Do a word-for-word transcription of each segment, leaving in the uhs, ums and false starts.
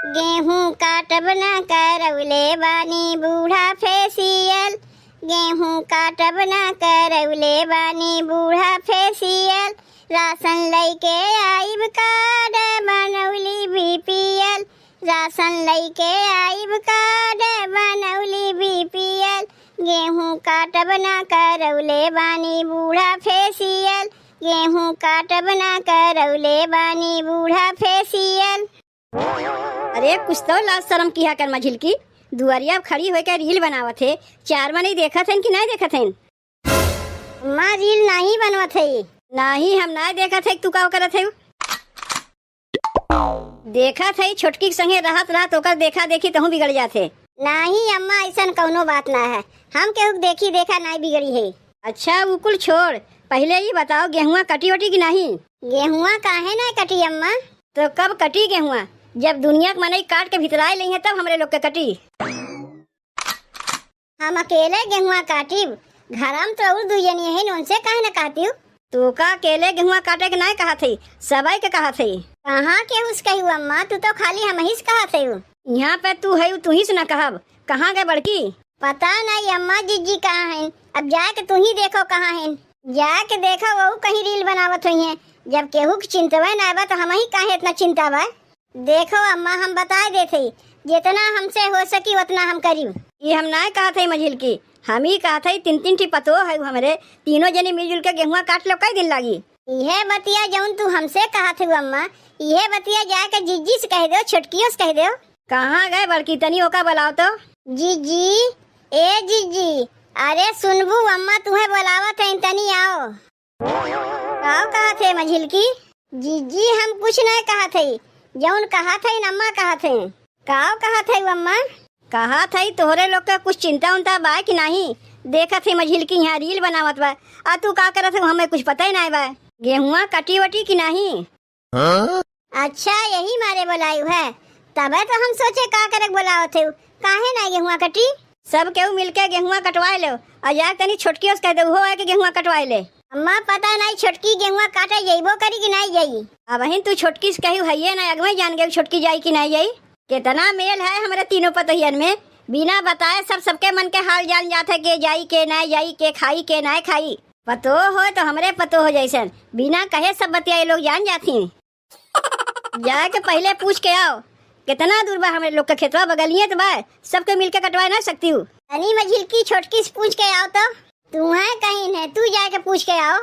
गेहूं काटब ना करौले बानी बूढ़ा फेसियल, गेहूं काटब ना करौले बानी बूढ़ा फेसियल, राशन लइके आइब कार्ड बनौली बीपीएल, राशन लइके आइब कार्ड बनौली बीपीएल, गेहूं काटब ना करौले बानी बूढ़ा फेसियल, गेहूं काटब ना करौले बानी बूढ़ा फेसियल। अरे, कुछ तो लाज शरम किहा कर मझिलकी। दुआरिया खड़ी होइके रील बनावत है, चार मनई देखत हइन कि नाहीं देखत हइन? अम्मा, रील नाहीं बनवत है। नाहीं, हम नाहीं देखत है, तू का करत है? देखत है, छोटकी के संगे रहत रहत ओकर देखा देखी तहूँ बिगड़ जात है। नाहीं अम्मा, अइसन कउनो बात ना है, हम केहू के देखी देखा नाहीं बिगड़ी है। अच्छा, उ कुल छोड़, पहिले ई बताओ, गेहुआ कटी वटी कि नाहीं? गेहुआ काहे नाहीं कटी अम्मा? तो कब कटी गेहुआ? जब दुनिया के मनई काट के भितराए लइहें, तब हमरे लोग के कटी। हम अकेले गेहुआ काटिब, घरा में तो और दुइ जनी हैं, उनसे काहे न कहतिउ? तू का अकेले गेहुआ काटे के नाहीं कहत है, सबई के कहत है। कहाँ केहू से कहिउ अम्मा, तू तो खाली हमही से कहत है। यहाँ पे तू है, तू ही से न कहब, कहाँ गए बड़की? पता नाहीं अम्मा, जिज्जी कहाँ हैं? अब जाके तू ही देखो कहाँ हैं। जाके देखो, वहू कहीं रील बनावत होइहें। जब केहू के चिंतवे नाहीं बा, तो हमही काहे इतना चिंता बा? देखो अम्मा, हम बताए देत हई, जितना हमसे हो सकी, उतना हम करिब। ई हम नाहीं कहत हई मझिलकी, हम ई कहत हई, तीन तीन ठी पतोह है हमरे, तीनों जनी मिलजुल के गेहुआ काट लो, कई दिन लागी? इहे बतिया जउन तू हमसे कहत हऊ अम्मा, इहे बतिया जाके जिज्जी से कह देउ, छोटकियो से कह देउ। कहाँ गए बड़की, तनी ओका बुलाओ तो। जिज्जी, ए जिज्जी, अरे सुनबू, अम्मा तुहे बुलावत हईन, तनी आओ। काव कहत है मझिलकी? जिज्जी, हम कुछ नाहीं कहत हई, जउन कहत हईन अम्मा कहत हईन। काव कहत हई अम्मा? कहत हई तोहरे लोग के कुछ चिंता उंता बा कि नाहीं? देखत हई मझिलकी यहाँ रील बनावत बा, आ तू का करत हऊ, हमें कुछ पता ही नाहीं बा। गेहुआ कटी वटी कि नाहीं? हाँ? अच्छा, यही मारे बोलायु है। तबे तो हम सोचे का करे बोलावत हऊ, काहे ना गेहुआ कटी? सब केहू मिलके गेहुआ कटवाए लो, और जाके तनी छोटकियो से कह दे, उहो आके गेहुआ कटवाए ले। अम्मा, पता नाहीं छोटकी गेहुआ काटे जइबो करी कि नाहीं जाई। अबहिन तू छोटकी से कहियो हइये ना, अगवे जान गए छोटकी जाई कि नाहीं जाई। कितना मेल है हमरे तीनों पतोहियन में, बिना बताए सब सबके मन के हाल जान जात है, के जाई, के नाहीं जाई, के खाई, के नाहीं खाई। पतोह हो तो हमरे पतोह हो जैसन, बिना कहे सब बतिया ये लोग जान जाती। जाके पहिले पूछ के आओ, कितना दूर बा हमरे लोग के खेतवा, बगलिए तो बा, सबके मिलके कटवा ना सकती हूँ। तनी मझिलकी छोटकी से पूछ के आओ तो। तुम्हें कहीं नहीं, तू जाके पूछ के आओ।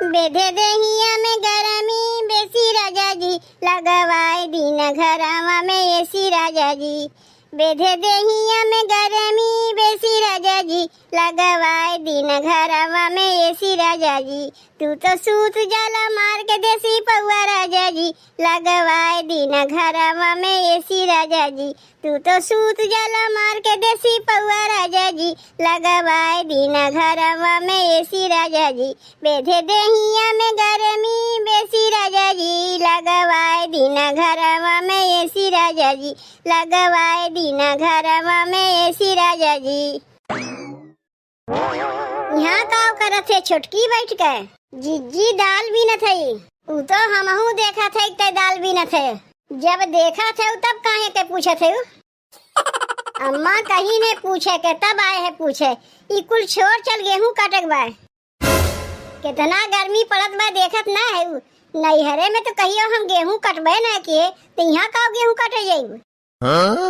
बेधे देहिया में गरमी बेसी राजा जी, लगवाए दिन घरवा में एसी राजा जी। बेधे देहिया में गरमी बेसी राजा जी, लगवाए दिन घरवा में एसी राजा जी। तू तो सूत जाला मार के देसी पौआ राजा जी, लगवाए दिन घरवा में एसी राजा जी। तू तो सूत जाला मार के देसी पौआ राजा जी, लगवाए दिन घरवा में एसी राजा जी। बेधे देहिया में गरमी बेसी राजा जी, लगवाए दिन घरवा में एसी राजा जी, लगवाए दिन घरवा में एसी राजा जी। यहाँ का करत है छोटकी बैठ के? जिज्जी दाल बीनत है। उ तो हमहू देखत है ते दाल बीनत है। जब देखत है तब काहे के पूछत है? अम्मा कहीं ने पूछे के तब आए है पूछे। ई कुल छोड़ चल गेहूं काटे के बा। कितना गर्मी पड़त बा देखत ना है उ। नैहरे में तो कहियो हम गेहूं कटबे ना किए, तो यहाँ का गेहूं काटे जाइब? हाँ?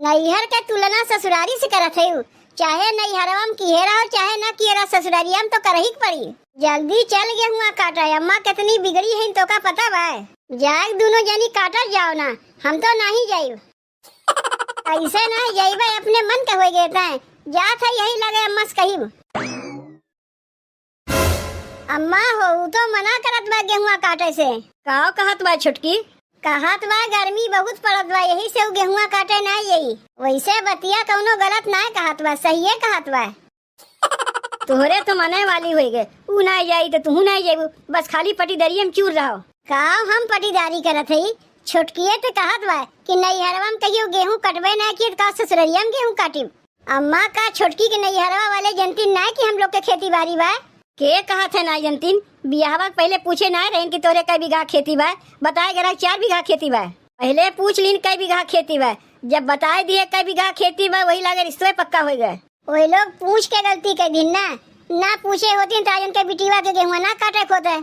नैहर के तुलना ससुरारी से करत है उ। चाहे नैहरवा में किहे रहो, चाहे ना किहे रहो, ससुरारिया में तो करही के पड़ी। जल्दी चल गेहुआ काटे, अम्मा कितनी बिगड़ी है, तो का पता बा? जाए दोनों जनी काटल जाओ ना, हम तो नहीं जाइब। ऐसे ना जइबे, अपने मन के होई गए तैं। जात है यही लगे अम्मा से कहिब। अम्मा हो, उ तो मना करत बा गेहुआ काटे से। काव कहत बा छोटकी? कहत बा गर्मी बहुत पड़त बा, यही से उ गेहुआ काटे ना यही। वैसे बतिया कौनो गलत ना कहत बा, सहिए कहत बा। तोहरे तो मने वाली होई गए, ऊ ना जाई तो तुहू ना जाइबू, बस खाली पटीदारी में चूर रहो। का हम पटीदारी करत हई? छोटकिए तो कहत बा कि नैहरवा में कहियो गेहूं कटबे ना किए, तो का ससुररिया में गेहूं काटिब? अम्मा, का छोटकी के नैहरवा वाले जनती ना कि हम लोग के खेती बाड़ी बा? के कहत है नाहीं जनतिन? बियाहवा के पहिले पूछे नाहीं रहिन कि तोरे कै बीघा खेती बा? बताए गरा चार बीघा खेती बा। पहिले पूछ लिन कै बीघा खेती बा, जब बताए दिए कै बीघा खेती बा, वही लागे रिश्तवे पक्का होइ गए। वही लोग पूछ के गलती कर दिन ना, ना पूछे होतिन त आज उनके बिटिवा के गेहुआ ना काटे के होते।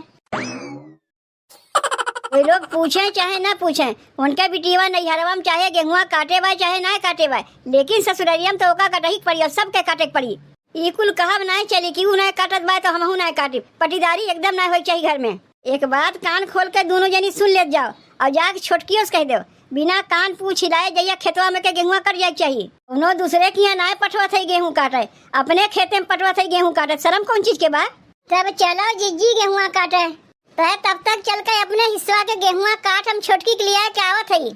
वे लोग पूछे चाहे ना पूछे, उनके बिटिवा नैहरवा में चाहे गेहुआ काटे बा चाहे ना काटे बा, लेकिन ससुररिया में तो ओका कटही के पड़ी और सबके काटे के पड़ी। ई कुल कहब ना चली कि ऊ ना काटत बा तो हमहू ना काटी। पटीदारी एकदम ना होई चाही घर में। एक बात कान खोल के दोनों जनी सुन लेत जाओ और जाके छोटकियों से कह दो, बिना कान पूछ हिलाए जइया खेतवा में के गेहुआ कट जाए चाही। कोनो दूसरे के यहाँ ना पठवत है गेहूं काटे, अपने खेते में पठवत है गेहूं काटे। शर्म कौन चीज के बा? तब चलो जिज्जी गेहुआ काटे। तै तब तक चल के अपने हिस्सा के गेहुआ काट, हम छोटकी के लिया के आवत हई।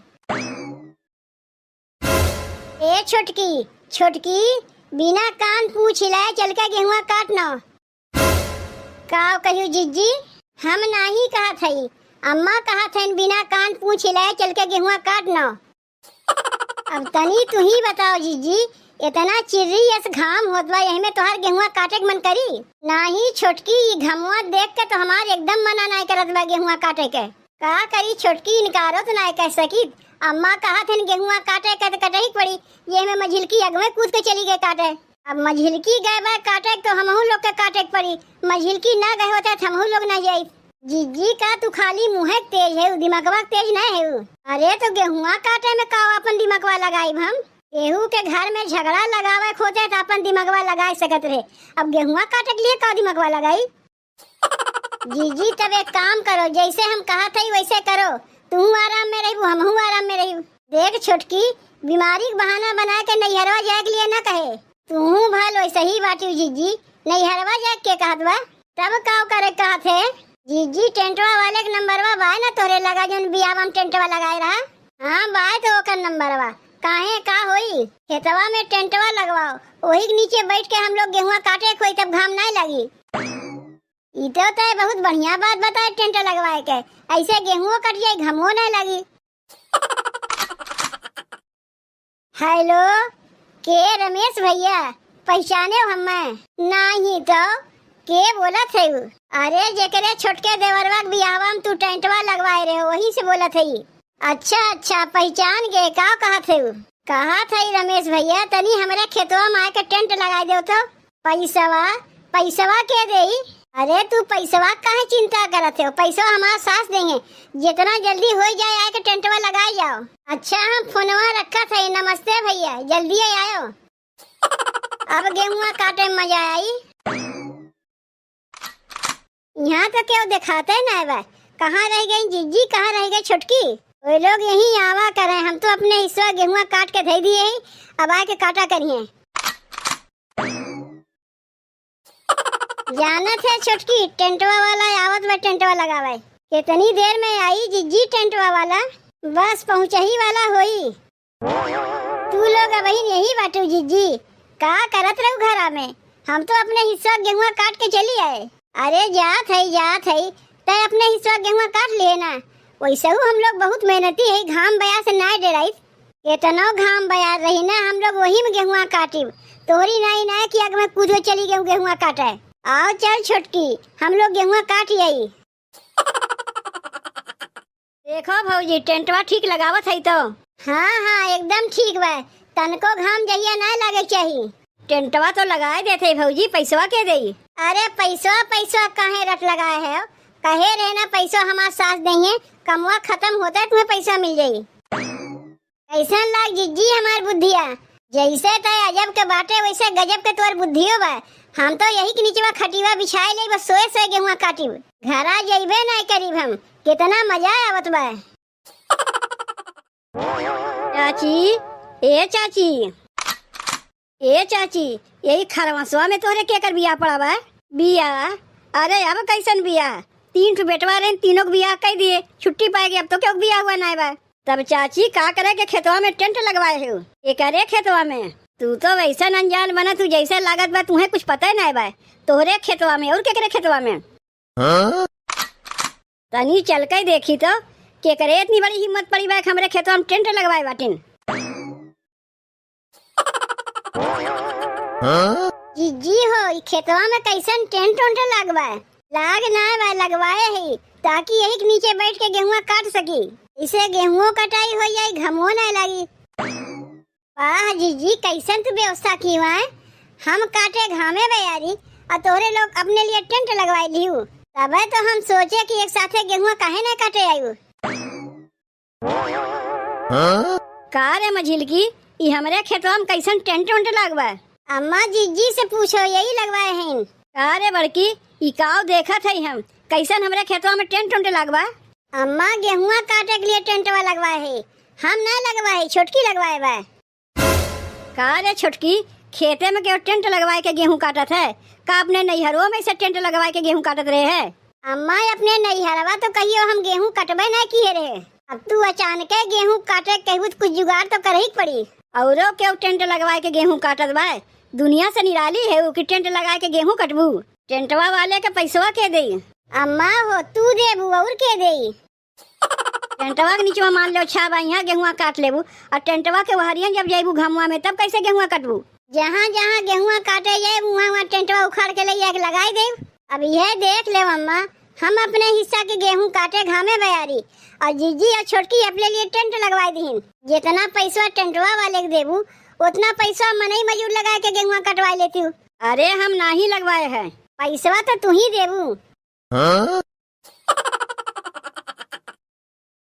ए छोटकी, छोटकी, बिना कान पूछ हिलाए चल के गेहुआ काट न। का कहियो जिज्जी? हम नाही कहत हई, अम्मा कहत हईन बिना कान पूछ हिलाए चल के गेहुआ काट न। अब तनी तू ही बताओ जिज्जी, इतना चिर्री अस घाम होत बा, यही में तोहार गेहुआ काटे के मन करी? नाही छोटकी, ई घमवा देख के तो हमार एकदम मना नाही करत बा गेहुआ काटे के। का करी छोटकी, इनकारो तो नाही कह सकित। अम्मा कहत हन गेहुआ काटे के तो कटही के पड़ी, ये में मझिलकी अगवे कूद के चली गए काटे। अब मझिलकी गए बा काटे के तो हमहू लोग के काटे के पड़ी, मझिलकी ना गए होते तो हमहू लोग ना जाइत। जिज्जी, का तू खाली मुँहे के तेज है, दिमगवा के तेज नहीं है? अरे तो गेहुआ काटे में का अपन दिमगवा लगाई हम? केहू के घर में झगड़ा लगावे के होते तो अपन दिमगवा लगाए सकत रहे, अब गेहुआ काटे के लिए का दिमगवा लगाई? जिज्जी, तब एक काम करो, जैसे हम कहत हई वैसे करो, तू आराम में रहबू, हमहू आराम में रहबू। देख छोटकी, बीमारी के बहाना बना के नैहरवा जाए के लिए ना कहे, तू भल वैसे ही बाटियो जिज्जी, नैहरवा जाए के कहत बा? तब का करे कहत है? जिज्जी, टेंटवा वाले के नंबरवा बाय ना तोरे लगा, जौन बियाहवा में टेंटवा लगाए रहा? हाँ, बाय तो ओकर नंबरवा। काहे, का होई? खेतवा में टेंटवा लगवाओ, वही के नीचे बैठ के हम लोग गेहुआ काटे के होई, तब घाम नाय लगी। ई तो तय बहुत बढ़िया बात बताए टेंट लगवाए के, ऐसे गेहुओ कट जाई, घामो नाय लगी। हेलो, के रमेश भैया, पहचाने हो हमें? नाही तो, के बोलत है उ? अरे, जेकरे छोटके देवरवा के बियाहवा में तू टेंटवा लगवाए रहे हो, वही से बोलत है। अच्छा, अच्छा, पहचान गए, का कहत है उ? कहत है रमेश भैया, तनी हमरे खेतवा में आके टेंट लगाए दो तो। पैसवा, पैसवा के देई? अरे तू पैसवा काहे चिंता करत हो? पैसवा हमार सास देंगे। जितना जल्दी हो जाए आए के टेंटवा लगाई जाओ। अच्छा हम फोनवा रखत है। नमस्ते भैया, जल्दी आयो। अब गेहुआ काटे में मजा आई। यहाँ तो केहू देखाते ना बा। कहाँ रह गई जिज्जी, कहाँ रह गई छोटकी? वे लोग यहीं आवा करे, हम तो अपने हिस्सा गेहुआ काट के धई दिए ही, अब आए के काटा करिए। जानत है छोटकी, टेंटवा वाला आवत बा टेंटवा लगावे। कितनी देर में आई जिज्जी टेंटवा वाला? बस पहुँचही वाला होई। तू लोग अबहिन यही बाटू जिज्जी, का करत रहू घरा में? हम तो अपने हिस्सा गेहुआ काट के चली आए। अरे जात है, जात है, तय अपने हिस्सा गेहुआ काट लिए ना। वैसे हम लोग बहुत मेहनती है, घाम बया से ना डेराई। केतनो घाम बयार रही ना, हम लोग वही में गेहुआ काटिब। तोहरी नाई ना कि आग में कूदो चली गेहूँ, गेहुआ काटे। आओ चल छोटकी, हम लोग गेहुआ काट आई। देखो भौजी, टेंटवा ठीक लगावत है तो? हाँ, हाँ, एकदम ठीक बा। तनको घाम जहिया ना लागे चाही। टेंटवा तो लगाए देते भौजी, पैसवा के देई? अरे पैसवा, पैसवा काहे रट लगाए है? कहे रहे ना पैसवा हमार सास देंगे, कमवा खत्म होता है तुम्हें पैसा मिल जाई। कैसन लाग जिज्जी हमार बुद्धिया? जैसे तय अजब के बाटे वैसे गजब के तोर बुद्धियो बा। हम तो यही के नीचवा खटिवा बिछाए ले बस सोए सोए गेहुआ काटिब। घरा जइबे नाय करीब हम। कितना मजा आवत बा। चाची, ए चाची, ए चाची, यही खरवसवा में तोहरे केकर बियाह पड़ा बा? बियाह? अरे अब कैसन बियाह? तीन ठो बेटवा रहे, तीनों के बियाह कर दिए, छुट्टी पाए गए, अब तो केहू के बियाह हुआ नाय बा। तब चाची का करे के खेतवा में टेंट लगवाए हो? एकरे खेतवा में? तू तो वैसन अनजान बना, तू जैसे लागत बा तुहे कुछ पता ही नाय बा। तोहरे खेतवा में और केकरे खेतवा में? हाँ? तनी चल के देखी तो, केकरे इतनी बड़ी हिम्मत पड़ी बा कि हमरे खेतवा में टेंट लगवाए बाटिन। हाँ? जिज्जी हो, खेतवा में कैसन टेंट उंट लगवा? लाग ना बा, लगवाए ही, ताकि यही के नीचे बैठ के गेहुआ काट सकी। इसे गेहुओ कटाई हो जाई, घमो ना लागी। वाह जीजी, कैसन तू व्यवस्था की हुआ है? हम काटे घामे बयारी, और तोहरे लोग अपने लिए टेंट लगवाए लिहू। तबे तो हम सोचे कि एक साथे गेहुआ काहे ना काटे आयु। का रे मझिलकी, ई हमरे खेतवा में कैसन टेंट उंट लगवा? अम्मा, जीजी से पूछो, यही लगवाए हैं। का रे बड़की, ई काव देखत है हम, कैसन हमरे खेतवा में टेंट उंट लगवा? अम्मा, गेहुआ काटे के लिए टेंटवा लगवाए है, हम नहीं लगवाए, छोटकी लगवाए बा। का रे छोटकी, खेते में केहू टेंट लगवाए के गेहूं काटत है? का अपने नैहरवा में से टेंट लगवाए के गेहूं काटत रहे है? अम्मा, अपने नैहरवा तो कहियो हम गेहूं कटबे नहीं किए रहे। अब तू अचानके गेहूं काटे कहबू त कुछ जुगाड़ तो करही के पड़ी। औरो केहू टेंट लगवाए के गेहूं काटत बा? दुनिया से निराली है उ कि टेंट लगाए के गेहूं कटबू? टेंटवा वाले के पैसवा के देई? अम्मा हो, तू देबू और के देई? टेंटवा के नीचवा मान लो छा बा, यहाँ गेहुआ काट लेबू, और टेंटवा के वहरियन जब जैबू घमुआ में, तब कैसे गेहुआ कटबू? जहाँ जहाँ गेहुआ काटे जाए, वहाँ वहाँ टेंटवा उखाड़ के ले जाके लगाई देब। अब यह देख ले अम्मा, हम अपने हिस्सा के गेहूं काटे घामे बयारी, और जीजी और छोटकी अपने लिए टेंट लगवाई दीहिन। जितना पैसवा टेंटवा वाले के देबू, उतना पैसवा मनई मजूर लगाए के गेहुआ कटवाई लेती हूँ। अरे, हम नाही लगवाए है। पैसवा तो तू ही देबू। हाँ?